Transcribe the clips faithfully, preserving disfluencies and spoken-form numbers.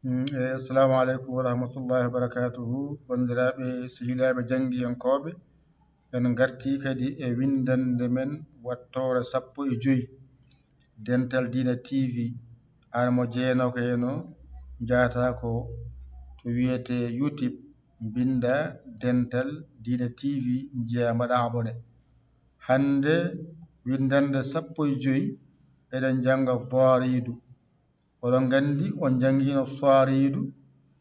Mm, e, assalamu aleykum wa rahmatullahi wa barakatuhu. Banndiraaɓe, sehilaaɓe janngiyankooɓe, en ngartii kadi e winndannde men wattoore sappo e joy, Dental Diina T V. Aan mo jeyanooka heen o, njahataa ko to wiyetee YouTube, mbinndaa Dental Diina T V, njiyaa, mbaɗaa abonné. Hannde winndannde sappo e joy, eɗen jannga Daaridu. Oɗon nganndi on njanngiino Saaridu.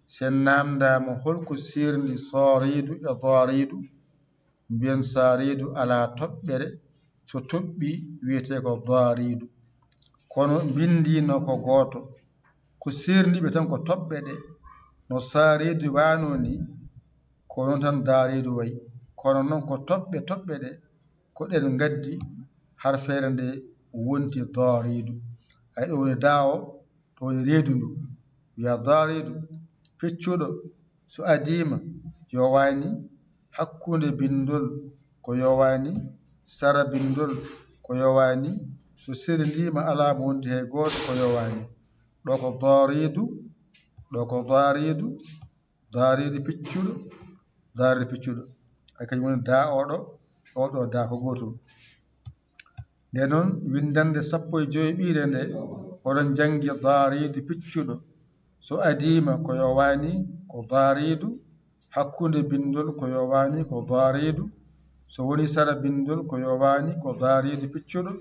Si en naamndaama hol ko seerndi Saaridu e Daaridu, mbiyen Saaridu alaa toɓɓere, so toɓɓii wiyetee ko Daaridu. Kono mbinndiino ko gooto. Ko seerndi ɓe tan ko toɓɓe ɗe. No Saaridu waanoo ni, ko noon tan Daaridu wayi. Kono noon ko toɓɓe toɓɓe ɗe, ko ɗeen ngaddi har feere nde wonti Daaridu. Ay ɗo woni daa o, ɗo woni reedu ndu. Wiya Daaridu, piccuɗo, so adiima, yowaani, hakkunde binndol ko yowaani, sara binndol ko yowaani, so seerndiima alaa mo wondi hay gooto ko yowaani. Ɗo ko Daaridu, ɗo ko Daaridu, Daaridu piccuɗo, Daaridu piccuɗo. Ay kañum woni daa oɗo, oɗo daa ko gootum. Nde noon, winndannde sappo e joyɓiire nde, oɗon njanngi Daaridu piccuɗo. So adiima ko yowaani ko Daaridu, hakkunde binndol ko yowaani ko Daaridu, so woni sara binndol ko yowaani ko Daaridu piccuɗo,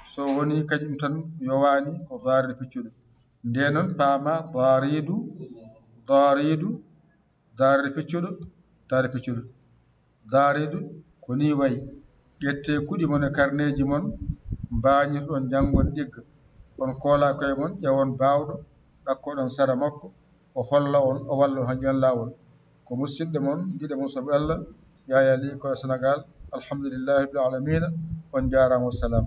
so woni kañum tan yowaani ko Daaridu piccuɗo. Nde noon paama Daaridu, Daaridu, Daaridu piccuɗo, Daaridu piccuɗo. Daaridu ko nii wayi. Ƴettee kuɗi mon e karneeji mon, mbaañirɗon janngon ɗigga. On koola koye mon, ƴeewon baawɗo, ɗakkoɗon sara makko, o holla on, o walla on haa jooɗon laawol. Ko musidɗo mon, giɗo mon, soɓo Allah, Yaya Ly, ko e Senegaal. Alhamdulillahi rabbil aalamiina. On njaaraama, wassalam.